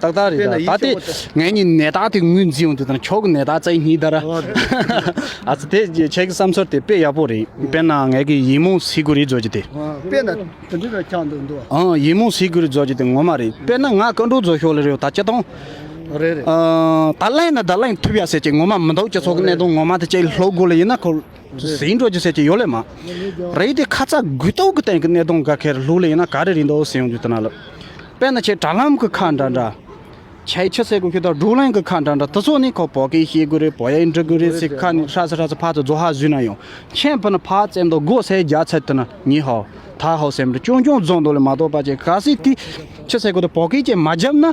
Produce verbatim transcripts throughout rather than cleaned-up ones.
ཏག་ཏག་རེད། ད་ད་དེ་ངས་ནི་ནད་རྟགས་དེ་ངོས་འཛིན་ཡོང་དུས་ད་ཁྱོད་ཀྱི་ནད་རྟགས་བཙལ་སྙིང་གཏོང་ར། ཨ་ཙི་དེ་ཁྱེད་ཀྱི་བསམ་ཚུལ་དེ་དཔེ་ཡག་པོ་རེད། དཔེར་ན་ངས་ཀྱི་ཡིད་སྨོན་སི་གུ་རི་བཟོ་རྒྱུ་དེ། དཔེར་ན་དེ་འདྲ་ཆགས་འདུག་འདུག་ཨང་། ཡིད་སྨོན་སི་གུ་རི་བཟོ་རྒྱུ་དེ་ངོ་མ་རེད། དཔེར་ན་ང་སྐུ་མགྲོན་བཟོ་ཤོག་ལེ་རེད། ད་སྤྱིར་བཏང་རེད་རེད། ད་གླེང་ན་ད་གླེང་ཐུབ་ཡ་ཟེར་གྱི་ངོ་མ་མི་འདུག་སྤྱི་ཚོགས་ཀྱི་གནད་དོན་ངོ་མ་དེ་ཅིག་ལྷོད་དགོས་ལེ་ཡིན་ན་ཁོ། ཟིན་འགྲོ་རྒྱུ་ཟེར་གྱི་ཡོད་ལེ་མ། རེད་དེ་ཁ་ཚ་དགོས་གཏུགས་ཀྱི་སྟེང་གི་གནད་དོན་འགའ་ཁེར་ལྷུག་ལེ་ཡིན་ན་ག་རེ་རེད་འདུག་ཟེར་ཡོང་དུས་ད་ན་ལ། དཔེར་ན་ཁྱེད་དྲ་ལམ་གྱི་ཁ་འདྲ་འདྲ། ཁྱེད་ཆི་ཟེར་དགོས་ཁྱེད་དང་བགྲོ་གླེང་གི་ཁ་འདྲ་འདྲ་དེ་ཚོ་ནི་ཁོ་བོད་སྐད་ཤེས་དགོས་རེད། བོད་ཡིག་འབྲི་དགོས་རེད་ཟེར་ཁ་ནས་ཧྲ་ཚ་ཧྲ་ཚ་ཕར་ཚུར་རྫོགས་ཧ་བཟོས་ན་ཡང་ཁྱེད་ཕུ་ནི་ཕར་བཙལ་འདུག་སྒོ་ཟེར་རྒྱག་ཚར་དུས་ན་ཉི་ཧོ་ད་ཧོ་སེམས་འདྲ་ཅུང་ཅུང་རྫོགས་འདུག་ལེ་མ་གཏོགས་པ་ཅེ་ག་སྲིད་དེ་ཆི་ཟེར་དགོས་དེ་བོད་སྐད་ཅེས་མ་བརྒྱབ་ན།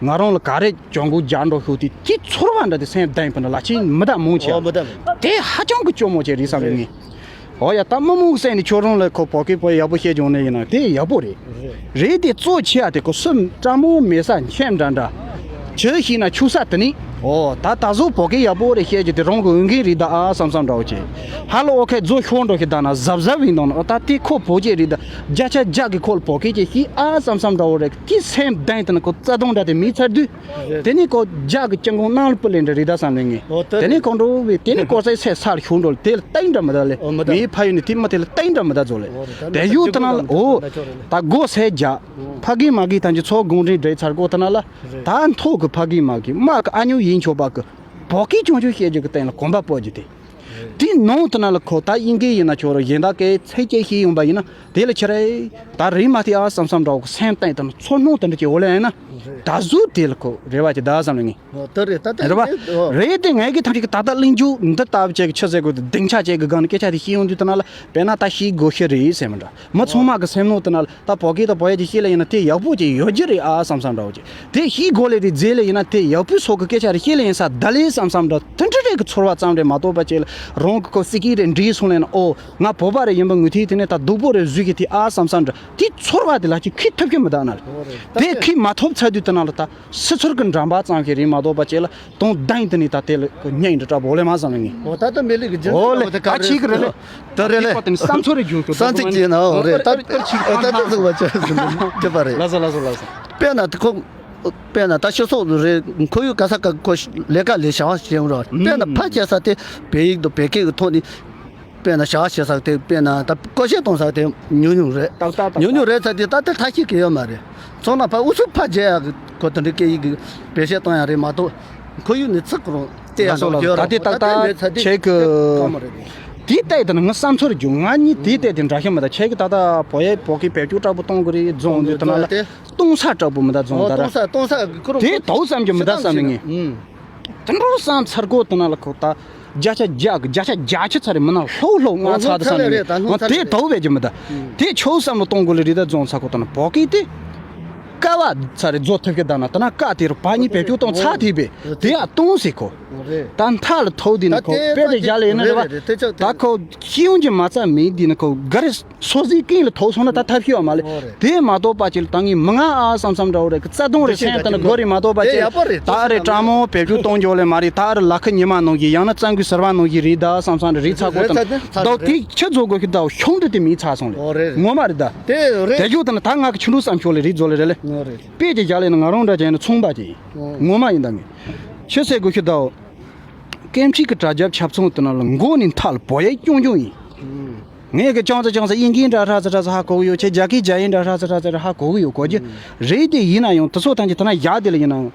ང་རང་ལ་ག་རེ་གྱོང་གུད་རྒྱག་འགྲོ་ཤོག་དེ་དེ་ཚོར་བ་འདྲ་དེ་སེམས་གཏིང་ཕུ་ན་ལ་ཆེན་མི་དག་མང་ཆེ་ཨོ་མི་དག་དེ་ཧ་ཅང་གི་སྐྱོ་མོ་ཆེ་རེད་བསམ་རེད་ངས། ཨོ་ཡ་ད་མི་མང་གི་སེམས་ནས་ཁྱོད་རང་ལ་ཁོ་བོད་སྐད་བོད་ཡག་པོ་བཤད་བྱུང་ནས་ཡིན་ན་དེ་ཡག་པོ་རེད། རེད་དེ་གཙོ་ཆེ་ཡ་དེ་ཁོ་སུམ་སྤྲ་མོ་མེད་ས་མཁྱེན་འདྲ་འདྲ། ཆུ་ཤིག་ན་ཆུ་ས་དེ་ནི་ཨོ་ད་ད་གཟོད་བོད་སྐད་ཡག་པོ་རེད་བཤད་རྒྱུ་དེ་རང་གི་འོས་འགན་རེད་ད་ཨ་བསམ་བསམ་འདྲ་བོ་ཆེ། ཧ་ལོ་ཨོ་ཁེ་རྫོགས་ཤོར་འགྲོ་ཞིག་ད་ན་གཟབ་གཟབ་ཡིན་དང་ན་ཨོ་ད་དེ་ཁོ་བོད་སྐད་རེད་ད་བརྒྱ་ཆ་བརྒྱ་གི་ཁོ་ལ་བོད་སྐད་ཅེས་ཤིག་ཨ་བསམ་བསམ་འདྲ་བོ་རེད་དེ་སེམས་གཏིང་དེ་ནི་ཁོ་རྩ་དོན་འདྲ་དེ་མི་ཚར་དུས། དེ་ནི་ཁོ་རྒྱ་གི་སྐྱབས་མགོན་གནམ་ལ་སྤུ་ལེན་འདྲ་རེད་ད་བསམ་ནས་ངས། ཨོ་ད་དེ་ནི་ཁོང་ཁྲོ་བས་དེ་ནི་ཀོ་སའི་སའི་སར་ཤུགས་འགྲོ་ལ་དེ་ལ་སྟེང་འདྲ་མི་ད་ལེ། ཨོ་མི་ད། མིའི་ཕ་ཡུལ་ནི་དེ་མི་དེ་ལ་སྟེང་འདྲ་མི་ད་ཛོ་ལེ། ཨོ་རེད་ད་དེ་ཡུལ་ད་ན་ལ་ཨོ། ད་སྒོ་སའི་རྒྱ། ཕ་གི་མ་གི་ཐམས་ཅད་ཚོ་དགོངས་འགྲེལ་འགྲེལ་ཚར་སྒོ་ད་ན་ལ། རེད། ད་མཐོ་གི་ཕ་གི་མ་གི་མ་གི་ཨ་ཉོ་ཡིན་ཆོག་པ་གི། བོད་སྐད་ཆུང་ཆུང་བཤད་རྒྱུ་གི་སྟེང་ལ་གོམ་པ་སྤོ་རྒྱུ་དེ། དེའི་ནང་དུ་ན་ལ་ཁོ་ད་དབྱིན་སྐད་ཡིན་ན་ཁྱོད་རང་གཞན་དག་གི་ཚིག་སྐད་ཤེས་ཡོང་པ་ཡིན་ན་དེ་ལ་ཁྱེད་རང་ད་རེས་མ་དེ་ཨ་བསམ་བསམ་འདྲ་བོ་སེམས་གཏིང་དུ་ཚོར་སྣང་དེ་འདྲ་ཅིག་འོ་ལེ་ཡིན་ན་ད་གཟོད་དེ་ལ་ཁོ་རེ་བ་ཅིག་ད་བསམ་ལ་ངས། ཨོ་ད་རེད་ད་ལྟ་རེད་བ། དེ་ཨོ། རེད་དེ་ངས་གི་ཐམས་ཅད་ཀྱི་ད་ལྟ་གླེང་རྒྱུ་འདི་ལྟ་བུ་ཅིག་གི་ཆི་ཟེར་དགོས་དེ་སྡིངས་ཆ་ཅིག་གི་སྒང་ནས་སྐད་ཆ་དེ་ཤེས་ཡོང་དུས་དེ་ན་ལ་དཔེར་ན་ད་ཤེས་དགོས་ཤེས་རེད་ཟེར་མི་འདྲ་མི་ཚང་མ་གི་སེམས་ནང་དེ་ན་ལ། ད་བོད་སྐད་དང་བོད་ཡིག་དེ་ཤེས་ལེ་ཡིན་ན་དེ་ཡག་པོ་ཅིག་ཡོད་རྒྱུ་རེད་ཨ་བསམ་བསམ་འདྲ་བོ་ཅིག་དེ་ཤེས་དགོས་ལེ་རེད་རྫས་ལེ་ཡིན་ན་དེ་ཡག་པོའི་སོག་གི་སྐད་ཆ་རེ་ཤེས་ལེ་ཡིན་ས་ད་ལེ་བསམ་བསམ་འདྲ་དེ་འདྲ་རེད་གི་ཚོར་བ་ཙམ་རེད་མ་གཏོགས་པ་ཅིག་ལ་རང་གི་ཁོ་སི་ཀི་རེ་འདྲིས་སོང་ལེ་ན་ཨོ་ང་བོད་པ་རེ་ཡིན་པ་ངུ་ཐིག་དེ་ནས་ད་སྡུག་པོ་རེ་བཟོས་གི་དེ་ཨ་བསམ་བསམ་འདྲ་དེ་ཚོར་བ་དེ་ལ་ཅིག་ཁི་ཐུབ་ཀྱི་མི་འདུག་ན་ལ་དེ་ཁི་མ་ཐོབ་ཚར་དུས་དེ་ན་ལ་ད་སི་ཚོར་གི་འགྲམ་པ་ཙམ་ཞིག་རེད་མ་གཏོགས་པ་ཅིག་ལ། དོན་དང་དེ་ནི་ད་དེ་ལ་སྙིང་འདི་འདྲ་པོ་ལས་མ་བཟང་ངེས། འོ་ད་ལྟ་མི་ལུས་ཀྱི་རྒྱུན་འོ་ལེ་ད་ཆིག་གི་རེད་ལེ། ད་རེད་ལེ། དེ་བར་དེ་ནི་བསམ་ཚོར་རེ་བྱུང་ཤོག་བསམ་ཚིག་ཅིག་ན་འོ་རེད་ད་ད་ད་ད་ཟུག་བ་ཆ་ཟིན་འདི་ཅི་པ་རེད། ལ་ཟ་ལ་ཟ་ལ་ཟ། དཔེར་ན་དེ་ཁོ་དཔེར་ན་ད་ཤི་སོགས་རེད་ཁོ་ཡུ་ག་ས་ག་ཁོ་ལས་ཀ་ལས་བྱ་བ་བྱེད་རོགས་དཔེར་ན་ཕ་ཁྱེད་ས་དེ་བལ་ཡིག་དང་བལ་སྐད་ཀྱི་ཐོག་ནས། དཔེར་ན་བྱ་བ་བྱེད་ས་དེ་དཔེར་ན་ད་བཀོལ་སྤྱོད་གཏོང་ས་དེ་ཉུང་ཉུང་རེད། ཏག་ཏག་ཏག་ཉུང་ཉུང་རེད་ས་དེ་ད་ལྟ་ཐ་ཤིག་གི་ཡོད་མ་རེད། ཚོང་ན་ཕ་ཨུ་ཚུགས་ཕ་རྒྱལ་ཡག་གི་གོ་དེ་འདྲའི་སྐད་ཡིག་གི་བེད་སྤྱོད་གཏོང་ཡག་རེད་མ་གཏོགས་ཁོར་ཡུག་ནས་ཚིག་གོ་རང་བལྟས་ཡག་ལ་ལོག་ཡོད་རེད་ད་ཏག་ཏག་ཏག་ཁྱེད་ཀྱི་དེ་ལྟས་དེ་ནི་ངི་བསམ་ཚོར་རྒྱུ་ང་གཉིས་དེ་ལྟས་དེ་འདྲ་ཤེས་མི་ད་ཁྱེད་ཀྱི་ད་ལྟ་བོ་ཡའི་བོ་གི་བེད་སྤྱོད་དྲག་པོ་གཏོང་གི་རེད་རྫོང་འདི་ད་ན་ལ་གཏོང་ས་དྲག་པོ་མི་ད་རྫོང་ད་ར་གཏོང་ས་གཏོང་ས་གི་ཁོ་རང་དེ་དོག་བསམ་རྒྱུ་མི་ད་བསམ་ནི་ངས། དེ་འགྲོ་བསམ་ཚར་གོ་དེ་ན་ལ་ཁོ་ད་བརྒྱ་ཆ་བརྒྱ་གི་བརྒྱ་ཆ་བརྒྱད་ཅུ་ཚར་རེ་མི་ན་ལྷོ་ལྷོ་ང་ཚ་དེ་བསམ་ནས་ང་དེ་དོག་བས་ཀྱི་མི་ད་དེ་ཆོག་བསམ་བློ་གཏོང་དགོས་ལེ་རི་ད་རྫོང་ཚ་ཁོ་ད་ན་བོ་གི་དེ་ཀ་བ་ཚར་རེ་རྫོ་ཐུབ་ཀྱི་ད་ན་ད་ན་ཀ་དེ་རུ་བ་གཉིས་བེད་སྤྱོད་གཏོང་ཚ་དེ་བས་དེ་ཡ་གཏོང་སྲིད་ཁོ་ད་མཐའ་ལ་ཐོག་དེ་ནི་ཁོ་དཔེ་དེ་རྒྱ་ལ་ཡིན་ན་རེ་བ་ད་ཁོ་ཤེས་ཡོན་གྱི་མ་རྩ་མེད་དེ་ནི་ཁོ་ག་རེ། སོ་སོའི་རྐྱེན་ལ་ཐོག་སོང་ན་ད་ཐབས་ཤེས་ཡོད་མ་རེད། ཨོ་རེད། དེ་མ་གཏོགས་པ་ཅིག་ལ་ད་ངས་མི་ང་ཨ་བསམ་བསམ་འདྲ་བོ་རེད་གི་རྩ་དོན་རེད་སེམས་ད་ནི་དགོས་རེད་མ་གཏོགས་པ་ཅིག་ལ་ད་ཨ་རེད་དྲང་མོ་བེད་སྤྱོད་གཏོང་རྒྱུ་ལས་མ་རེད་ད་ཨ་རེད་ལ་ཁ་ཉི་མ་ནང་གི་ཡང་ན་གཙང་གི་ཟུར་པ་ནང་གི་རེད་ད་བསམ་བསམ་རེད་རེད་ཚ་གོ་ད་ནི་ད་དེ་ཁྱི་ཚོ་དགོས་ཤི་ད་ཤོང་འདྲི་དེ་མི་ཚ་སོང་ལེ་ངོ་མ་རེད་ད་དེ་རེད་དེ་རྒྱུ་ད་ནི་ད་ང་གི་ཆུ་འགྲོ་བསམ་ཤོག་ལེ་རེད་རྫོ་ལེ་རེད་ལེ་དཔེ་དེ་རྒྱ་ལས་ནི་ང་རང་འདྲ་ཅན་ནི་ཚོང་པ་ཅིག་ཡིན་ངོ་མ་ཡིན་ད་ངས་ཆི་ཟེར་དགོས་ཤི་ད། སྐད་འཕྲིན་གྱི་དྲ་རྒྱ་ཁྱབ་ཚང་དེ་ནང་ལ་མགོ་ནས་མཐའ་ལ་བོད་ཡིག་རྐྱང་རྐྱང་ཡིན། ངས་ཀྱི་ཅང་ཙེ་ཅང་ཙེ་དབྱིན་སྐད་འདྲ་ཧྲ་ཙེ་ཧྲ་ཙེ་ཧ་གོ་གི་ཡོད་ཁྱེད་རྒྱ་སྐད་རྒྱ་ཡིག་འདྲ་ཧྲ་ཙེ་ཧྲ་ཙེ་ཧ་གོ་གི་ཡོད་གོ་རྒྱུ་རེད་དེ་ཡིན་ན་ཡང་དེ་ཚོ་ཐམས་ཅད་དེ་ན་ཡག་དེ་ལ་ཡིན་ན་ཡང་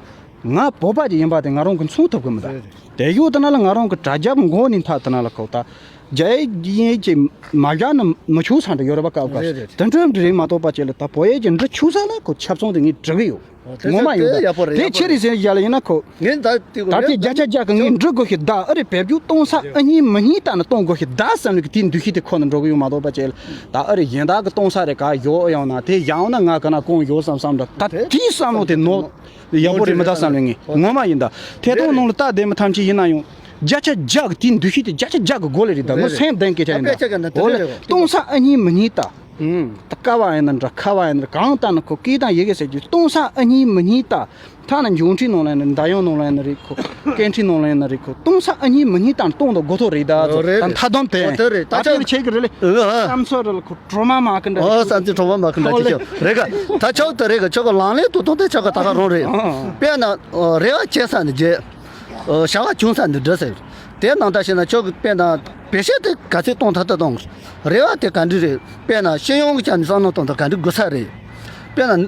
ང་བོད་པ་ཅིག་ཡིན་པ་དེ་ང་རང་གི་མཚོན་ཐུབ་གི་མི་འདུག་དེ་ཡོད་དེ་ན་ལ་ང་རང་གི་དྲ་རྒྱ་མགོ་ནས་མཐའ་དེ་ན་ལ་གོ་ད་རྒྱ་ཡིག་ཡིན་ཅིག་མ་བཞག་ན་མི་ཆོག་ས་འདྲ་ཡོད་རེད་པ་སྐབས་སྐབས་དེ་འདྲ་འདྲ་རེད་མ་གཏོགས་པ་ཅིག་ལ་ད་བོད་ཡིག་ཅིག་འདྲ་ཆོག་ས་ལ་གོ་ཁྱབ་ཚང་དེ་ངས་འགྲིག་གི་ཡོད། ངོ་མ་ཡིན་ད། དེ་ཆེ་རིགས་ཟེར་ཡ་ལ་ཡིན་ན་ཁོ། ངས་ད་དེ་གོ་ད་དེ་བརྒྱ་ཆ་བརྒྱ་གི་ངས་འགྲོ་དགོས་ཤི་ད་ཨ་རི་བེད་སྤྱོད་གཏོང་ས་ཨ་ཉིན་མི་ཉིན་ལྟ་ན་གཏོང་དགོས་ཤི་ད་བསམ་ནས་དེའི་འདུ་ཤེས་དེ་ཁོ་ན་འགྲོ་གི་ཡོད་མ་གཏོགས་པ་ཅེ་ལ་ད་ཨ་རི་གཞན་དག་གི་གཏོང་ས་རེ་ག་ཡོད་ཡོང་ན་དེ་ཡང་ན་ང་ག་ན་གོང་ཡོད་བསམ་བསམ་འདྲ་ད་དེའི་བསམ་བློ་དེ་ནོར་ཡག་པོ་རེད་མི་ད་བསམ་ནས་ངས་ངོ་མ་ཡིན་ད་ཐད་གཏོང་ནང་ལ་ལྟ་བསྡད་མི་ཐམས་ཅད་ཡིན་ན་ཡང་བརྒྱ་ཆ་བརྒྱ་གི་དེའི་འདུ་ཤེས་དེ་བརྒྱ་ཆ་བརྒྱ་གི་སྒོ་ལས་རེད་ད་ངོ་སེམས་གཏིང་སྐད་ཆ་ཡིན་ད་འོ་ལེ་གཏོང་ས་ཨ་ཉིན་མི་ཉིན་ལྟ། ཨུམ། ད་ཀ་བ་ཡིན་ན་འདྲ། ཁ་བ་ཡིན་ན་འདྲ། གང་ལྟར་ན་ཁོ་སྐད་དང་ཡི་གེ་ཟེར་རྒྱུ་གཏོང་ས་ཨ་གཉིས་མི་གཉིས། ད་ཐ་ན་འབྱུང་འཕྲིན་ནང་ལ་ཡིན་ན། ད་ཡང་ནང་ལ་ཡིན་ན་རེད། ཁོ་སྐད་འཕྲིན་ནང་ལ་ཡིན་ན་རེད། ཁོ་གཏོང་ས་ཨ་གཉིས་མི་གཉིས་དང་གཏོང་དང་དགོས་ཐོག་རེད། ད་ཨོ་རེད་ད་རེད། མཐའ་སྡོམ་དེ། ཨོ་དེ་རེད། ད་ད་ཆོག་ཆོག་ཆེ་གི་རེད་ལེ། ཨ་ཨ། བསམ་ཚོར་རེད་ལ་ཁོ་གྲོ་མ་མ་གི་འདྲ། ཨོ་བསམ་ཚོར་གྲོ་མ་མ་གི་འདྲ། ཨོ་ཆོག་ཆོག་རེད་ག་ད་ཆོག་ད་རེད་ག་ཆོག་ག་ལང་ལེ་ཏུ་ཏུ་དེ་ཆོག་ག་ད་ག་རང་རེད། ཨ་ཨ། དཔེར་ན་ཨོ་རེ་བ་བྱེད་ས་ནི་བརྗེད། ཨོ་བྱ་བ་བྱུང་ས་ནི་འགྲུབ་ཟེར། དེ་ནང་ལྟར་བྱས་ན་ཆོག་གི་དཔེར་ན་བེད་སྤྱོད་དེ་ག་ཚོད་གཏོང་ཐུབ་ཐུབ་གཏོང་། རེ་བ་དེ་ག་འདྲ་རེད། དཔེར་ན་སྤྱི་ཡོངས་ཀྱི་ཆ་ནས་བསམ་བློ་གཏོང་ཐུབ་ག་འདྲ་དགོས་ས་རེད། དཔེར་ན།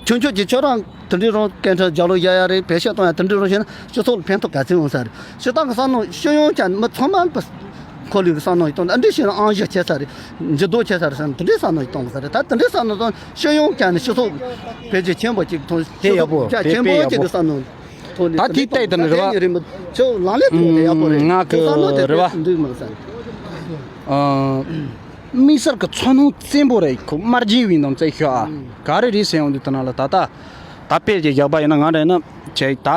ཆུང་ཆུང་གི་ཁྱོད་རང་དེ་འདྲའི་རང་སྐད་འཕྲིན་རྒྱག་ལུགས་ཡག་ཡག་རེད། བེད་སྤྱོད་གཏོང་ཡག་དེ་འདྲའི་རང་བྱས་ན་སྤྱི་ཚོགས་ལ་ཕན་ཐོགས་ག་ཚོད་ཡོང་ས་རེད། སྤྱིར་བཏང་གི་བསམ་བློ་སྤྱི་ཡོངས་ཀྱང་མི་ཚང་མ་ལ་ཁོར་ཡུག་གི་བསམ་བློ་ཞིག་གཏོང་། ཨ་འདྲ་བྱས་ན་ཨང་བཞི་ཆེ་ས་རེད། འགྱུར་ལྡོག་ཆེ་ས་རེད་བསམ། དེ་འདྲའི་བསམ་བློ་ཞིག་གཏོང་དགོས་ས་རེད། ད་དེ་འདྲའི་བསམ་བློ་གཏོང་སྤྱི་ཡོངས་ཀྱང་ནི་སྤྱི་ཚོགས་འཕེལ་རྒྱས་ཆེན་པོ་ཅིག་གཏོང་། དེ་ཡག་པོ། རྒྱ་ཆེན་པོ་ཅིག་གི་བསམ་བློ་ཐོག་ནས་ད་དེ་ལྟ་ཡི་ད་ནི་རེད་བ། ཁྱོད་ལང་ལེ་ཐོག་ནས་ཡག་པོ་རེད། ང་གི་བསམ་བློ་དེ་རེད་བ། འགྲིག་མི་འདུག་ས་རེད། ཨ། དམིགས་བསལ་གྱི་ཚོར་སྣང་བཙན་པོ་རེད། ཁོ་དམར་རྗེན་བའི་ནང་བཙན་ཤོག་ཨ། ཨང་། ག་རེ་རེད་ཟེར་ཡོང་དུས་ད་ན་ལ་ད་ལྟ་ད་དཔེ་ཅིག་བཞག་པ་ཡིན་ན། ང་འདྲ་ཡིན་ན་ཁྱེད་ད་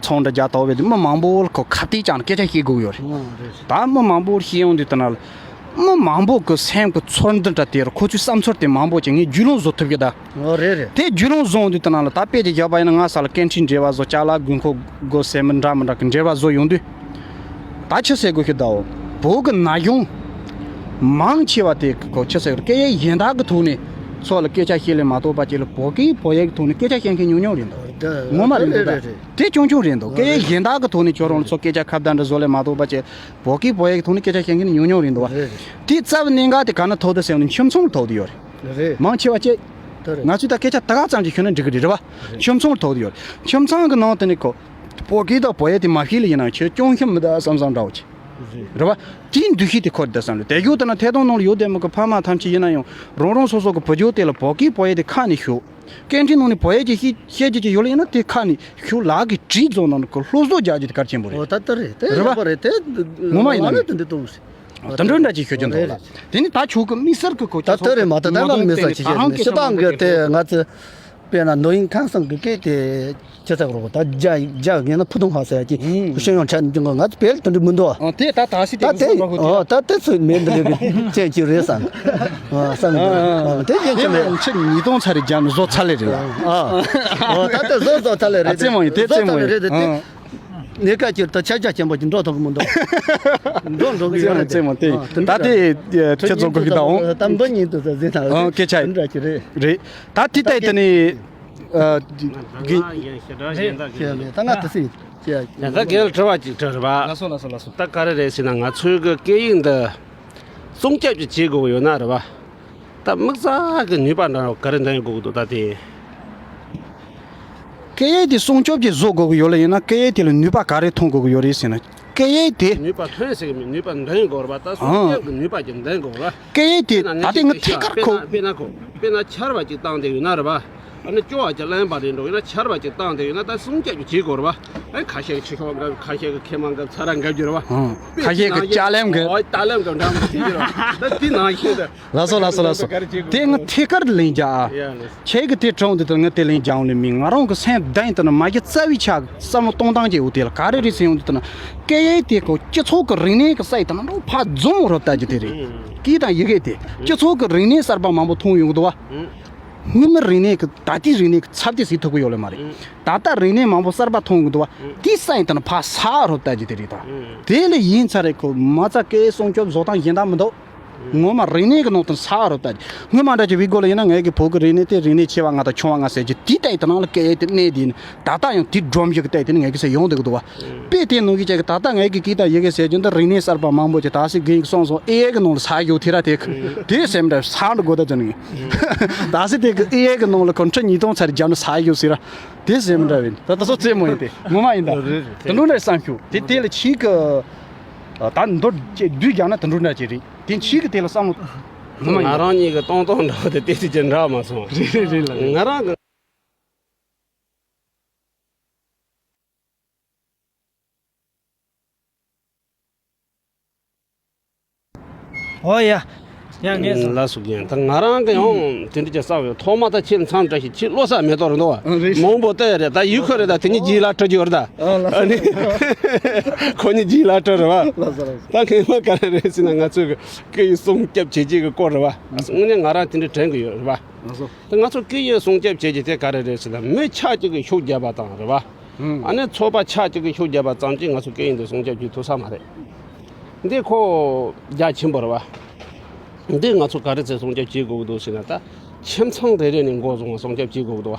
ཚོང་འདྲ་རྒྱག་ཐུབ་པའི་དུས་མི་མང་པོ་ལ་ཁོ་ཁ་གཏད་བཅག་ནས་སྐད་ཆ་བཤད་དགོས་ཡོད་རེད། ཨང་རེད་རེད། ད་མི་མང་པོ་ལ་བཤད་ཡོང་དུས་ད་ན་ལ་མི་མང་པོ་གི་སེམས་ཀྱི་ཚོར་འདུ་འདྲ་དེ་རེད། ཁོ་ཚོའི་བསམ་ཚུལ་དེ་མང་པོ་ཅིག་ངས་རྒྱུས་ལོན་བཟོ་ཐུབ་ཀྱི་ད། ཨོ་རེད་རེད། དེ་རྒྱུས་ལོན་བཟོ་ཡོང་དུས་ད་ན་ལ་ད་དཔེ་ཅིག་བཞག་པ་ཡིན་ན། ང་ས་ལ་སྐད་འཕྲིན་འབྲེལ་བ་བཟོ། ཅ་ལག་དགོས་མཁོ་དགོས་ཟེར་མི་འདྲ་མི་འདྲ་གི་འབྲེལ་བ་བཟོ་ཡོང་དུས། ད་ཆི་ཟེར་དགོས་ཤེས་ད་འོ། བོད་ཀྱི་ན་གཞོན་མང་ཆེ་བ་དེ་གི་ཁོ་ཆི་ཟེར་དགོས། སྐད་ཡིག་གཞན་དག་གི་ཐོག་ནས་ཚོ་ལ་སྐད་ཆ་བཤད་ལེ་མ་གཏོགས་པ་ཅིག་ལ་བོད་སྐད་བོད་ཡིག་གི་ཐོག་ནས་སྐད་ཆ་བཤད་མཁན་ཉུང་ཉུང་རེད་འདུག་ངོ་མ་རེད་འདུག་ད། དེ་ཆུང་ཆུང་རེད་འདུག་སྐད་ཡིག་གཞན་དག་གི་ཐོག་ནས་ཁྱོད་རང་ཚོ་སྐད་ཆ་ཁ་བརྡ་འདྲ་བཟོ་ལེ་མ་གཏོགས་པ་ཅིག་བོད་སྐད་བོད་ཡིག་གི་ཐོག་ནས་སྐད་ཆ་བཤད་མཁན་ཉུང་ཉུང་རེད་འདུག་བ། རེད་རེད། དེའི་རྩ་བའི་གནད་འགག་དེ་ག་ནས་ཐོགས་འདུག་ཟེར་ན་ཁྱིམ་ཚང་ལ་ཐོགས་བསྡད་ཡོད་རེད། རེད། མང་ཆེ་བ་ཅིག་རེད། ང་ཚོས་ད་སྐད་ཆ་ད་ག་ཙམ་ཅིག་ཤོད་ན་འགྲིག་གི་རེད། རེད་བ། རེད། ཁྱིམ་ཚང་ལ་ཐོགས་བསྡད་ཡོད་རེད། ཁྱིམ་ཚང་གི་ནང་དེ་ནས་ཁོ་བོད་སྐད་དང་བོད་ཡིག་དེ་མ་ཤེས་ལེ་ཡིན་ན་ཁྱོད་སྐྱོན་ཤེས་མི་འདུག་བསམ་བསམ་འདྲ་བོ་ཅིག་རེད། རེད་བ། དེའི་འདུ་ཤེས་དེ་འཁོར་བསྡད་བསམ་རེད། དེ་རྒྱུ་དེ་ན་ཐད་གཏོང་ནང་ལ་ཡོད་བསྡད་མི་གི་ཕ་མ་ཐམས་ཅད་ཡིན་ན་ཡང་རང་རང་སོ་སོ་གི་བུ་ཆུང་དེ་ལ་བོད་སྐད་བོད་ཡིག་དེ་ཁ་ནས་ཤོད། སྐད་འཕྲིན་ནང་ནས་བོད་ཡིག་ཅིག་ཤེས་ཤེས་རྒྱུ་ཅིག་ཡོད་ལེ་ཡིན་ན་དེ་ཁ་ནས་ཤོད། ལག་གི་བྲིས་རྫོགས་ནང་ནས་ཁོ་སློབ་གསོ་རྒྱག་རྒྱུ་དེ་གལ་ཆེན་པོ་རེད། ཨོ་ད་ལྟ་རེད། དེ་རེད་བ། ཡག་པོ་རེད། དེ་ངོ་མ་ཡིན་ན་ང་ལ་དེ་འདྲ་འདུག་ཟེར། དེ་འདྲ་འདྲ་ཅིག་ཤོད་ཀྱི་འདུག་ལ། དེ་ནི་ད་ཆོག་གི། དམིགས་བསལ་གྱི་གོ་ད་ལྟ་རེད་མ་གཏོགས་ད་ང་མི་ས་ཅིག་བཤད་ནས་སྤྱི་བཏང་གི་དེ་ང་ཚོ་དཔེར་ན་ནོ་ཡིན་ཁང་སང་གི་སྐད་དེ་ཅི་ཟེར་རོ། ད་རྒྱ་རྒྱ་ངན་ན་ཕུ་ཐུང་ཧ་ཟེར་ཡ་ཅིག་ཤེས་ཡོན་ཆ་འདི་ང་ཚོ་བལ་དེ་འདྲ་མི་འདུག་ཨ། དེ་ད་ད་སི་དེ་ད་དེ་ཨོ་ད་དེ་ཚོ་མེད་འདི་རེད་གི་ཅན་ཅིག་རེད་བསམ། ཨ་བསམ་གི་འདུག་ཨ་དེ་ཅན་ཅིག་མེད། ཆེ་ཉིས་སྟོང་ཚར་རེ་རྒྱབ་ནས་བཟོ་ཚར་ལེ་རེད་ལ། ཨ་ཨོ་ད་དེ་བཟོ་བཟོ་ཚར་ལེ་རེད། ཨ་རྩེད་མོ་ཡིན། དེ་བཟོ་རྩེད་མོ་ཚར་ལེ་ཡིན། རེད་དེ། ཨ། གནས་སྐབས་ཀྱི་ད་ཆ་རྒྱ་ཆེན་པོ་ཅིག་འགྲོ་ཐུབ་ཀྱི་མི་འདུག་འགྲོ་འགྲོ་གི་ཡོད་རེད། རྩེད་མོ་རྩེད་མོ་དེ། ཨ་དེ་ད་འདྲ་དེ་ཁྱེད་ཚོ་གོ་གི་ད་འོང་། ད་འབུ་ཉིད་དུ་ཟ་ཟིན་ན་ཨ་སྐད་ཆ་དེ་འདྲ་ཅིག་རེད། རེད། ད་དེ་ལྟ་ཡི་ད་ནི་ཨ་གི་ད་ང་དེ་སྲིད་ཀྱི་ད་ག་ལ་དྲི་བ་ཅིག་དྲི་རེད་བ། ལགས་སོ་ལགས་སོ་ལགས་སོ། ད་ག་རེ་རེད་ཟེར་ན་ང་ཚོའི་གི་སྐད་ཡིག་འདི་སྲུང་སྐྱོབ་ཅིག་བྱེད་དགོས་ཡོད་ན་རེད་བ། ད་དམིགས་བསལ་གྱི་ནུས་པ་འདྲ་བ་ག་རེ་འདོན་དགོས་ཀྱི་འདུག་ད་དེ། སྐད་ཡིག་དེ་སྲུང་སྐྱོབ་ཅིག་བཟོ་དགོས་ཀྱི་ཡོད་ལ་ཡིན་ན་སྐད་ཡིག་དེ་ལ་ནུས་པ་ག་རེ་ཐོན་དགོས་ཀྱི་ཡོད་རེད་ཟེར་ན། སྐད་ཡིག་དེ། ནུས་པ་ཐོན་ཟེར་གྱི་མེད། ནུས་པ་འདོན་དགོས་རེད་པ། ད་སྲུང་ཨང་སྐྱོབ་ཀྱི་ནུས་པ་ཅིག་འདོན་དགོས་རེད་པ། སྐད་ཡིག་དེ་དཔེར་ན་ད་ལྟའི་ངས་ཐད་ཀར་ཁོ། དཔེར་ན་ཁོ་དཔེར་ན་ཆར་པ་ཅིག་བཏང་བསྡད་ཡོད་ན་རེད་པ། ཨ་ནི་སྐྱོ་བ་ཅིག་གླེན་པ་རེད་འགྲོ་ཡིན་ན་ཆར་པ་ཅིག་བཏང་བསྡད་ཡོད་ན་ད་སྲུང་སྐྱོབ་ཅིག་བྱེད་དགོས་རེད་པ། ཨ་ཁ་ཤས་ཀྱིས་ཕྱི་ཤོག་འགབ། ཁ་ཤས་ཀྱིས་ཁེ་མ་འགབ། ཚ་ར་འགབ་རྒྱུ་རེད་པ། ཨང་། ཁ་ཤས་ཀྱིས་ལྕགས་ལེམ་འགབ། ཨོ་ལྕགས་ལེམ་འགབ་འདྲ་མི་བྱེད་རྒྱུ་རེད་པ། ད་དེ་ནང་བཞིན་དུ། ལགས་སོ་ལགས་སོ་ལགས་སོ། དེ་ང་ཐད་ཀར་ལན་རྒྱག་ཨ། ཡ་ལགས། ཁྱེད་ཀྱིས་དེ་དྲངས་དུས་ད་ང་དེ་ལན་རྒྱག་འོང་ལེ་མིན། ང་རང་གི་སེམས་གཏིང་དུ་ན་མ་གཞི་རྩ་བའི་ཆ་བསམ་བློ་གཏོང་སྟངས་ཀྱི་འོ་དེ་ལ་ག་རེ་རེད་ཟེར་ཡོང་དུས་ད་ན། སྐད་ཡིག་དེ་ཁོ་སྤྱི་ཚོགས་ཀྱི་རིག་གནས་ཀྱི་སའི་ད་ན་འགྲོ་ཕར་འཛོམས་རོབ་ལྟ་རྒྱུ་དེ་རེད། ཨང་། སྐད་དང་ཡི་གེ་དེ་ཨང་། སྤྱི་ཚོགས་ཀྱི་རིག་གནས་གསར་པ་མང་པོ་མཐོང་ཡོང་གི་འདུག་བ། ཨང་། སྔོན་མའི་རིག་གནས་ཀྱི་ད་ལྟའི་རིག་གནས་ཀྱི་ཚབ་དེ་ཟེར་ཐུབ་ཀྱི་ཡོད་ལེ་མ་རེད། ཨང་། ད་ལྟ་རིག་གནས་མང་པོ་གསར་པ་མཐོང་གི་འདུག་བ། ཨང་། དེའི་སའི་ད་ན་ཕར་ཟག་རོབ་ལྟ་རྒྱུ་དེ་རེད་ད། ཨང་། དེ་ལས་ཡིན་ཚར་རེད། ཁོ་མ་རྩ་སྐད་སྲུང་སྐྱོབ་བཟོ་སྟངས་གཞན་དག་མི་འདུག་ངོ་མ་རིག་གནས་ཀྱི་ནང་དུ་ཟག་རོ། ད་སྔོན་མ་འདྲ་ཅིག་བི་གོ་ལ་ཡིན་ན་ངའི་གི་བོད་ཀྱི་རིག་གནས་དེ་རིག་གནས་ཆེ་བ་ལྔ་དང་ཆུང་བ་ལྔ་ཟེར་གྱི་དེའི་ལྟ་ཡི་དེ་ནང་ལ་སྐད་ཡིག་དེ་གནས་དེ་ནི་ད་ལྟ་ཡང་དེའི་སྒྲོམ་གཞི་གི་ལྟ་ཡི་དེ་ནི་ངའི་གི་སེ་ཡོང་བསྡད་ཀྱི་འདུག་བ། དཔེ་དེ་ནང་གི་ཅིག་གི་ད་ལྟ་ངའི་གི་སྐད་དང་ཡི་གེ་ཟེར་རྒྱུ་འདི་རིག་གནས་གསར་པ་མང་པོ་ཅིག་ད་སི་གི་སོང་སོང་ཨེ་ཨའི་གི་ནང་ལ་ཟག་ཡོད་དེ་ར། དེ་དེ་སེམས་འདྲ་ཟག་འགྲོ་དགོས་ད་ཅི་ནི་ད་སི་དེ་གི་ཨེ་ཨའི་གི་ནང་ལ་ཁོ་ཁྲི་ཉིས་སྟོང་ཚར་རྒྱབ་ནི་ཟག་ཡོད་ཟེར་ར། དེ་སེམས་འདྲ་བས་ད་ད་སོ་རྩེད་མོ་ཡིན་ཏེ་ངོ་མ་ཡིན་ད། རེད་རེད། དེ་འདྲ་འདྲ་བསམ་ཤུགས་དེ་དེ་ལ་ཆིག་གི་ད་མདོར་བསྡུས་རྒྱག་ན་དེ་འདྲ་འདྲ་ཅིག་རེད། དེ་ཕྱིས་ཀྱི་དེ་ལ་བསམ་བློ་ངོ་མ་ཡིན། ང་རང་ཉིད་ཀྱི་གཏོང་སྟངས་འདྲ་བོ་དེ་ཏོག་ཙམ་ཅིག་འདྲ་བ་མ་སོང་། རེད་རེད་རེད་ལགས། ང་རང་གི། ཨོ་ཡ། ཡང་ངས་སོང་། ལ་སུ་གིན་ད་ང་རང་གི་ཡང་དེ་འདྲ་ཅིག་བསམ་ཡོད། ཐོག་མ་ད་ཁྱེད་མཚམས་འདྲ་ཞིག་ཁྱེད་བློ་ས་མེ་ཏོག་རེད་འདུག་བ། ཨ་རེད། མང་པོ་བལྟས་རེད། ད་ཡུལ་ཁོ་རེད། ད་དེ་གཉིས་རྗེས་ལ་སྤྲོད་རྒྱུ་རེད། ད་ཨ་ལ་ཨ་ནི་ཁོ་གཉིས་རྗེས་ལ་སྤྲོད་རེད་བ། ལ་ས་ལ་ས། ད་ངས་མ་ག་རེ་རེད་ཟེར་ན། ང་ཚོས་སྐུ་ཡི་སྲུང་སྐྱོབ་བྱེད་ཀྱི་གི་སྐོར་རེད་བ། དངོས་གནས་ང་རང་དེ་འདྲ་དྲན་གི་ཡོད་རེད་བ། ལ་སོ། ད་ང་ཚོ་སྐུ་ཡི་སྲུང་སྐྱོབ་བྱེད་ཀྱི་དེ་ག་རེ་རེད་ཟེར་ན། མི་ཆ་གཅིག་གིས་ཤུགས་བརྒྱབ་པ་དང་རེད་བ། ཨ་ནི་ཚོགས་པ་ཆ་གཅིག་གིས་ཤུགས་བརྒྱབ་པ་ཙམ་གྱིས་ང་ཚོ་སྐུ་ཡི་འདི་སྲུང་སྐྱོབ་བྱེད་ཐུབ་ས་མ་རེད། འདི་ཁོ་རྒྱ་ཆེན་པོ་རེད་བ། འདི་ང་ཚོ་ག་རེ་ཚེ་སྲུང་སྐྱོབ་བྱེད་དགོས་ཀྱི་འདུག་ཟེར་ན། ད་ཁྱིམ་ཚང་རེ་རེ་ནས་འགོ་བཟུང་བ་སྲུང་སྐྱོབ་བྱེད་དགོས་ཀྱི་འདུག་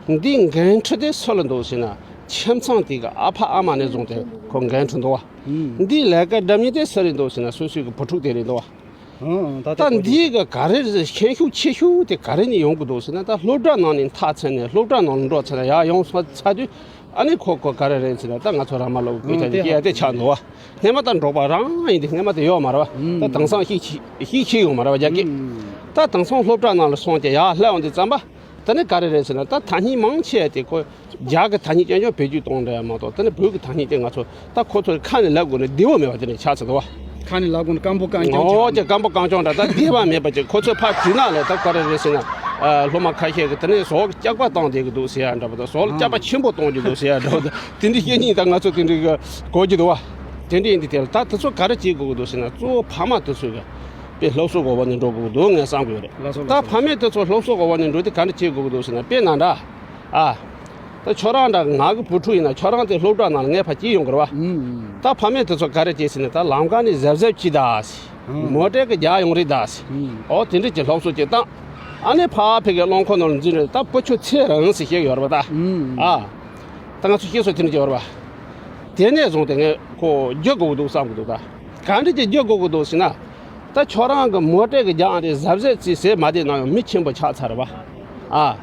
བ། འདིའི་འགན་འཁྲི་དེ་སུ་ལ་འདུག་ཟེར་ན། ཁྱིམ་ཚང་དེ་གི་ཨ་ཕ་ཨ་མ་ནས་བཟུང་སྟེ་ཁོ་འགན་འཁྲི་འདུག་བ། འདིའི་ལས་ཀ་སྒྲུབ་མཁན་དེ་སུ་རེད་འདུག་ཟེར་ན། སོ་སོའི་གི་བུ་ཕྲུག་དེ་རེད་འདུག་བ། ད་འདི་གི་ག་རེ་རེད། ཤན་ཤུགས་ཆེ་ཤོས་དེ་ག་རེ་ནས་ཡོང་གི་འདུག་ཟེར་ན། ད་སློབ་གྲྭ་ནང་ནས་མཐར་ཕྱིན་ནས་སློབ་གྲྭ་ནང་ལ་འགྲོ་ཚར་ན། ཡར་ཡོང་ཚར་དུས་ཨ་ནི་ཁོ་ཁོ་ག་རེ་རེད་ཟེར་ན། ད་ང་ཚོ་ར་མ་ལོག་སྐད་ཆ་དེ་སྐད་དེ་ཆགས་འདུག་བ། སྔས་མ་ད་འབྲོག་པ་རང་ཡིན་དུས་སྔས་མ་དེ་ཡོད་མ་རེད་བ། ད་དེང་སང་ཤེས་ཤེས་ཤེས་ཡོད་མ་རེད་བ། རྒྱ་སྐད། ད་དེང་སང་སློབ་གྲྭ་ནང་ལ་སོང་སྟེ་ཡར་སླེབས་ཡོང་དུས་ཙམ་པ། དེ་ནས་ག་རེ་རེད་ཟེར་ན། ད་ཐ་སྙད་མང་ཆེ་དེ་ཁོ་རྒྱ་གི་ཐ་སྙད་རྐྱང་རྐྱང་བེད་སྤྱོད་གཏོང་འདྲ་ཡ་མ་གཏོགས། དེ་ནས་བོད་ཀྱི་ཐ་སྙད་དེ་ང་ཚོ་ད་ཁོ་ཚོའི་ཁ་ནས་ལབ་དགོས་ན་བདེ་བོ་མེད་པ་དེ་འདྲ་ཆགས་ཚར་འདུག་བ། ཁ་ནས་ལབ་དགོས་ན་སྐམ་པོ་རྐང་རྐྱང་ཆགས། ཨོ་ཅེ། སྐམ་པོ་རྐང་རྐྱང་འདྲ། ད་བདེ་བ་མེད་པ་ཅིག། ཁོ་ཚོས་ཕར་དྲིས་ན་ལས། ད་ག་རེ་རེད་ཟེར་ན། ཨ། སློབ་མ་ཁ་ཤས་ཀྱིས་དེ་ནས་ཟོག་སྐྱག་པ་བཏང་བསྡད་ཀྱི་འདུག་ཟེར་ཡ་འདྲ་པོ་དང་། ཟོག་སྐྱག་པ་ཆེན་པོ་གཏོང་གི་འདུག་ཟེར་ཡ་འདྲ་པོ་དང་། དེ་འདྲའི་བཤད་མཁན་ད་ང་ཚོ་དེ་འདྲའི་གོ་གི་འདུག་བ། དེ་འདྲ་ཡིན་དུས་དེ་ལ་ད་དེ་ཚོ་ག་རེ་བྱེད་དགོས་ཀྱི་འདུག་ཟེར་ན། གཙོ་བོ་ཕ་མ་དེ་ཚོས་གི་དཔེ་སློབ་གསོ་གི་འོག་ནས་འགྲོ་དགོས་ཀྱི་འདུག་ངས་བསམ་གི་ཡོད་རེད། ལགས་སོ། ད་ལགས་སོ། ཕ་མས་དེ་ཚོ་སློབ་གསོ་གི་འོག་ནས་འགྲོ་དུས་ག་འདྲ་བྱེད་དགོས་ཀྱི་འདུག་ཟེར་ན། དཔེར་ན་འདྲ། ཨ། ད་ཁྱོད་རང་འདྲ། ང་གི་བུ་ཕྲུག་ཡིན་ན་ཁྱོད་རང་དེ་སློབ་གྲྭ་ནང་ལ་ངས་ཕར་སྐྱེལ་ཡོང་གི་རེད་བ། ཨུམ། ད་ཕ་མས་དེ་ཚོ་ག་རེ་བྱེད་ཟེར་ན། ད་ལམ་ཁ་ནས་གཟབ་གཟབ་གྱིས་ད་ཟེར། ཨུམ། མོ་ཊ་གིས་རྒྱག་ཡོང་རེད་ད་ཟེར། ཨུམ། ཨོ་དེ་འདྲ་གྱི་སློབ་གསོ་ཅིག་བཏང་། ཨ་ནི་ཕ་ཕ་གི་རླངས་འཁོར་ནང་ལ་འཛུལ་ནས། ད་བུ་ཁྱོད་ཚེ་རིང་ཟེར་བཤད་ཡོད་རེད་བ་ད། ཨུམ། ཨ། ད་ང་ཚོ་བཤད་སྲོལ་དེ་འདྲ་ཅིག་ཡོད་རེད་བ། དེ་ནས་བཟུང་སྟེ་ངས་ཁོ་རྒྱུག་དགོས་ཀྱི་འདུག་བསམ་གྱི་འདུག་ད་ག་འདྲ་ཅིག་རྒྱུག་དགོས་ཀྱི་འདུག་ཟེར་ན། ད་ཁྱོད་རང་གི་མོ་ཊ་གིས་རྒྱག་རེད། གཟབ་གཟབ་བྱེད་ཟེར་མ་བསྡད་ན་ཡང་མི་ཆེན་པོ་ཆགས་ཚར་རེད་བ། ཨ།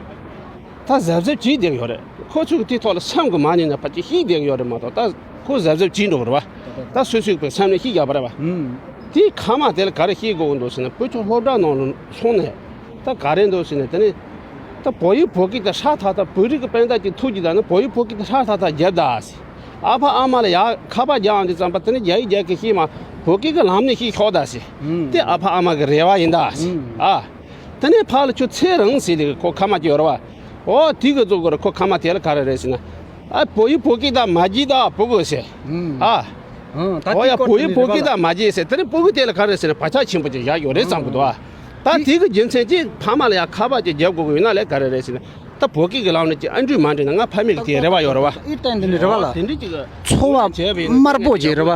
ད་གཟབ་གཟབ་བྱེད་བསྡད་ཡོད་རེད། ཁོ་ཚོས་དེའི་ཐོག་ལ་སེམས་ཀྱིས་མ་ཉན་ན་ཕར་ཅིག་བཤད་བསྡད་ཡོད་རེད་མ་གཏོགས། ད་ཁོ་གཟབ་གཟབ་བྱེད་འགྲོ་གི་རེད་བ། ད་སོ་སོའི་སེམས་ནས་བཤད་རྒྱག་པ་རེད་བ། ཨུམ། དེའི་ཁ་མ་དེ་ལ་ག་རེ་བཤད་དགོས་ཀྱི་འདུག་ཟེར་ན། བུ་ཁྱོད་སློབ་གྲྭ་ནང་ལ་སོང་ནས་ད་ག་རེ་འདུག་ཟེར་ན། དེ་ནས་ད་བོད་ཡིག་བོད་སྐད་དེ་ཧྲ་ཐག་ཐག། བོད་རིགས་ཀྱི་དཔེ་མཛོད་ཅིག་ཐུག་རྒྱུ་ད་ནི་བོད་ཡིག་བོད་སྐད་དེ་ཧྲ་ཐག་ཐག་རྒྱབ་ད་ཟེར། ཨ་ཕ་ཨ་མ་ལ་ཡར་ཁ་པར་རྒྱག་ཡོང་དུས་ཙམ་པ། དེ་ནས་རྒྱ་ཡིག་རྒྱ་སྐད་ཤེས་མ། བོད་སྐད་ཀྱི་ལམ་ནས་ཤེས་ཤོག་ད་ཟེར། ཨུམ། དེ་ཨ་ཕ་ཨ་མ་གི་རེ་བ་ཡིན་ད་ཟེར། ཨུམ། ཨ། དེ་ནས་ཕར་ལ་ཁྱོད་ཚེ་རིང་ཟེར་དེ་ཁོ་ཁ་མ་ཅིག་ཡོད་རེད་བ། ཨོ་དེ་གི་བཟོ་དགོས་རེད། ཁོ་ཁ་མ་དེ་ལ་ག་རེ་རེད་ཟེར་ན། ཨ། བོད་ཡིག་བོད་སྐད་ད་མ་བརྗེད་ད་བུ་གུ་ཟེར། ཨུམ། ཨ། ཨང་། ད་ཨོ་ཡ། དེའི་སྐོར་བོད་ཡིག་དེ་བོད་ནས་སྐད་རེད་བ་ད་མ་བརྗེད་ཟེར། དེ་ནས་བུ་གུ་དེ་ལ་ག་རེ་ཟེར་ན། བག་ཆགས་ཆེན་པོ་ཅིག་བཞག་ཡོད་རེད་བསམ་གི་འདུག་ཨ། ད་དེ་གི་རྒྱུ་མཚན་གྱིས་ཕ་མ་ལ་ཡང་ཁ་པར་ཅིག་རྒྱབ་དགོས་ཀྱི་ཡོད་ན་ལས་ག་རེ་རེད་ཟེར་ན། ད་བོད་སྐད་ཀྱི་ལམ་ནས་ཅིག་ཨ་འགྲུལ་མ་འགྲིག་ན། ང་ཕ་མེས་ཀྱི་དེ་རེ་བ་ཡོད་རེད་བ། ཨི་ཏན་དེ་ནས་རེ་བ་ལ། དེ་འདྲ་ཅིག་འཚོ་བ་དམར་པོ་ཅིག་རེད་བ།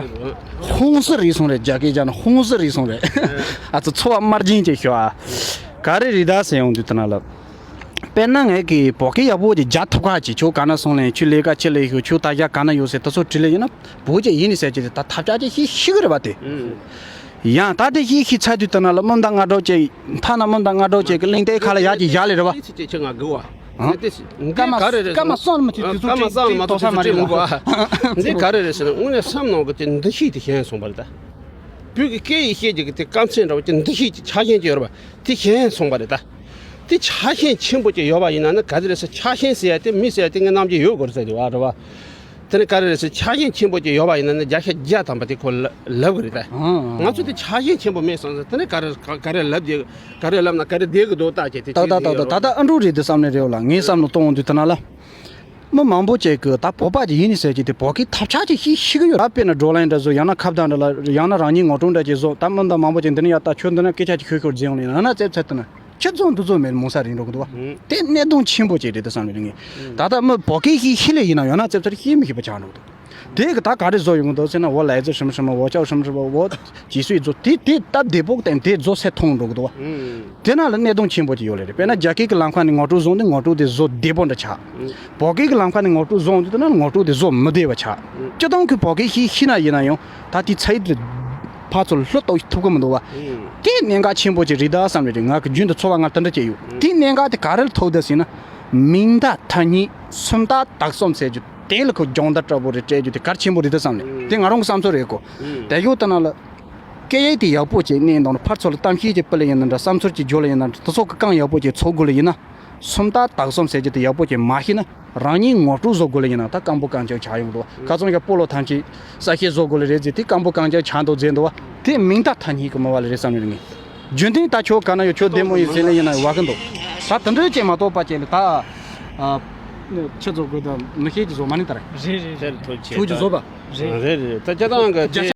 ཧོང་སི་རིག་སོང་རེད། རྒྱ་སྐད་བྱས་ན་ཧོང་སི་རིག་སོང་རེད། ཨ་ཙི་འཚོ་བ་དམར་རྗེན་ཅིག་ཤོག་ཨ། ག་རེ་རེད་ད་ཟེར་ཡོང་དུས་དེ་ན་ལ། དཔེར་ན་ངས་ཀྱི་བོད་སྐད་ཡག་པོ་ཅིག་རྒྱག་ཐུབ་ཁ་ཅིག། ཁྱོད་ག་ན་སོང་ལེ། ཁྱོད་ལས་ཀ་ཅི་ལས་ཤོག་ཁྱོད་ད་ཞག་ག་ན་ཡོད་ཟེར་དེ་ཚོ་དྲིས་ལེ་ཡིན་ན། བོད་ཅིག་ཡིན་ནི་ཟེར་ཅིག་ད་ཐབས་ཆག་ཅིག་ཤེས་ཤེས་གི་རེད་བ་དེ། ཡང་ད་དེ་ཤེས་ཤེས་ཚར་དུས་དེ་ན་ལ་སྨོན་དང་སྔ་དྲོ་ཅིག་མཐའ་ན་སྨོན་དང་སྔ་དྲོ་ཅིག་གི་གླིང་རྟའི་ཁ་ལ་ཡར་ཅིག་བཞག་ལེ་རེད་བ། ཨང་། སྐར་མ་སྐར་མ་གསུམ་མ་ཐུབ་དུས་ཚོད་ཅིག་ཅིག་དོགས་ས་མ་རེད་ལ། འདི་ག་རེ་རེད་ཟེར་ན། དངོས་གནས་བསམ་ནང་གི་དེ་འདུ་ཤེས་དེ་ཞན་སོང་བ་རེད་ད། བོད་ཀྱི་སྐད་ཡིག་ཤེས་ཀྱི་གི་དེ་དཀའ་ཚེགས་འདྲ་བོ་ཅིག་འདུ་ཤེས་ཅིག་ཆགས་ཞེན་ཅིག་ཡོད་རེད་བ། དེ་ཞན་སོང་བ་རེད་ད། དེ་ཆགས་ཞེན་ཆེན་པོ་ཅིག་ཡོད་པ་ཡིན་ན་ནི་ག་དེ་རེད་ཟེར། ཆགས་ཞེན་ཟེར་ཡ་དེ་མི་ཟེར་ཡ་དེ་ངའི་རྣམ་འགྱུར་ཡོད་དགོས་རེད་ཟེར་དེ་བ་རེད་བ། དེ་ནི་ག་རེ་རེད་ཟེར། ཆགས་ཞེན་ཆེན་པོ་ཅིག་ཡོད་པ་ཡིན་ན་ནི་བརྒྱ་ཆ་བརྒྱ་ཐམ་པ་དེ་ཁོ་ལབ་གི་རེད་ད། ང་ཚོ་དེ་ཆགས་ཞེན་ཆེན་པོ་མེད་སོང་ཟེར། དེ་ནི་ག་རེ་ག་རེ་ལབ་དེ་ག་རེ་ལབ་ན་ག་རེ་བསྡད་གི་འདུག་ད་ཅེས་དེ། ད་ད་ད་ད་ད་ཨ་འབྲུག་རེད་དེ་བསམ་ནས་རེད་བ་ལ། ངའི་བསམ་བློ་གཏོང་འོང་དུས་དེ་ན་ལ། མི་མང་པོ་ཅིག་གིས་ད་བོད་པ་ཅིག་ཡིན་ནི་ཟེར་གྱི་དེ་བོད་སྐད་ཐབས་ཆག་ཅིག་ཤེས་ཤེས་གི་ཡོད་ར། དཔེར་ན་བགྲོ་གླེང་འདྲ་བཟོ། ཡང་ན་ཁ་བརྡ་འདྲ་ལ། ཡང་ན་རང་ཉིད་ངོ་སྤྲོད་འདྲ་ཅིག་བཟོ། ད་མི་འདི་མང་པོ་ཅིག་འདི་ནས་ཡར་ལྟ། ཁྱོད་འདི་ན་སྐད་ཆ་ཅིག་ཁྱོད་ཁྱོད་རྫིང་ལ་ཡིན་ན་ན་ཙེབ་ཚར་དུ་ན། ཁྱེད་ཚོ་འདི་ཚོ་མེད་མོ་ས་རིང་འགྲོ་གི་འདུག་བ། དེ་གནད་དོན་ཆེན་པོ་ཅིག་རེད་དེ་བསམ་ནས་ངས། ད་ལྟ་མི་བོད་སྐད་ཤེས་ཤེས་ལེ་ཡིན་ན་ཡང་ན་ཙེབ་ཚར་ཤེས་མི་ཤེས་པ་ཆགས་འགྲོ་གི་འདུག་དེ་གི་ད་ག་རེ་བཟོ་ཡོང་གི་འདུག་ཟེར་ན། 我来自什么什么，我叫什么什么，我几岁做 དེ་དེ་ད་བདེ་པོ་དང་དེ་བཟོ་ཚད་མཐོང་འགྲོ་གི་འདུག་བ། དེ་ན་ལ་གནད་དོན་ཆེན་པོ་ཅིག་ཡོད་ལེ་རེད། དཔེར་ན་རྒྱ་སྐད་ཀྱི་ལམ་ཁ་ནས་ངོ་སྤྲོད་བཟོ་འདི་ངོ་སྤྲོད་དེ་བཟོ་བདེ་པོ་འདྲ་ཆགས། བོད་སྐད་ཀྱི་ལམ་ཁ་ནས་ངོ་སྤྲོད་བཟོ་འོང་དུས་དེ་ན་ལ་ངོ་སྤྲོད་དེ་བཟོ་མི་བདེ་བ་ཆགས། སྤྱིར་བཏང་གི་བོད་སྐད་ཤེས་ཤེས་ན་ཡིན་ན་ཡང་ད་དེ་ཚ་ཡིག་དེ་ཕར་ཚུར་ལ་ལྷོད་གཏོང་ཐུབ་ཀྱི་མི་འདུག་བ། དེ་གནད་འགག་ཆེན་པོ་ཅིག་རེད་ད་བསམ་རེད། ང་གི་རྒྱུན་དུ་ཚོར་བ་ང་དེ་འདྲ་སྐྱེས་ཡོད། དེ་གནད་འགག་དེ་ག་རེ་ལ་ཐུག་ད་ཟེར་ན། མིང་བརྡ་ཐ་སྙད་སུམ་རྟགས་དག་གསུམ་ཟེར་རྒྱུ་དེ་ལ་ཁོ་སྦྱོང་བརྡར་འདྲ་པོ་རེ་སྤྲད་རྒྱུ་དེ་གལ་ཆེན་པོ་རེད་ད་བསམ་ནས། དེ་ང་རང་གི་བསམ་ཚུལ་རེད་གོ། དེ་ཡོད་ད་ན་ལ། སྐད་ཡིག་དེ་ཡག་པོ་ཅིག་གནས་འདུག་ན། ཕར་ཚུར་ལ་གཏམ་བཤད་ཅིག་སྤེལ་ལེ་ཡིན་ན་འདྲ། བསམ་ཚུལ་ཅིག་བརྗོད་ལེ་ཡིན་ན་འདྲ། དེ་ཚོ་གི་རྐང་ཡག་པོ་ཅིག་ཚུགས་དགོས་ལེ་ཡིན་ན། སུམ་རྟགས་དག་གསུམ་ཟེར་རྒྱུ་དེ་ཡག་པོ་ཅིག་མ་ཤེས་ན། རང་ཉིད་ངོ་སྤྲོད་བཟོ་དགོས་ལེ་ཡིན་ན་ད་སྐམ་པོ་རྐང་རྐྱང་ཆགས་ཡོང་འདུག་བ། ཁ་སང་ཡ་སྤོ་ལོ་ཐམས་ཅད་གསལ་བཤད་བཟོ་དགོས་ལེ་རེད་ཟེར། དེ་སྐམ་པོ་རྐང་རྐྱང་ཆགས་འདུག་ཟེར་འདུག་བ། དེ་མིང་བརྡ་ཐ་སྙད་ཀྱི་མི་བ་ལེ་རེད་བསམ་ཡོད་ངས། རྒྱུན་ལྡན་ད་ཁྱོད་ག་ན་ཡོད། ཁྱོད་བདེ་མོ་ཡིན་ཟེར་ནས་ཡིན་ན་བ་གི་འདུག་ད་དེ་འདྲའི་ཅན་མ་གཏོགས་པ་ཅན་ལ་ད། ཨ། ཁྱེད་ཚོ་དགོས་དང་མི་ཤེས་ཀྱི་བཟོ་མ་ནི་ད་རེད། རེད་རེད། ཁྱོད་ཀྱི་བཟོ་པ། རེད་རེད། ད་སྤྱིར་བཏང་གི་རྒྱ་ཆེ།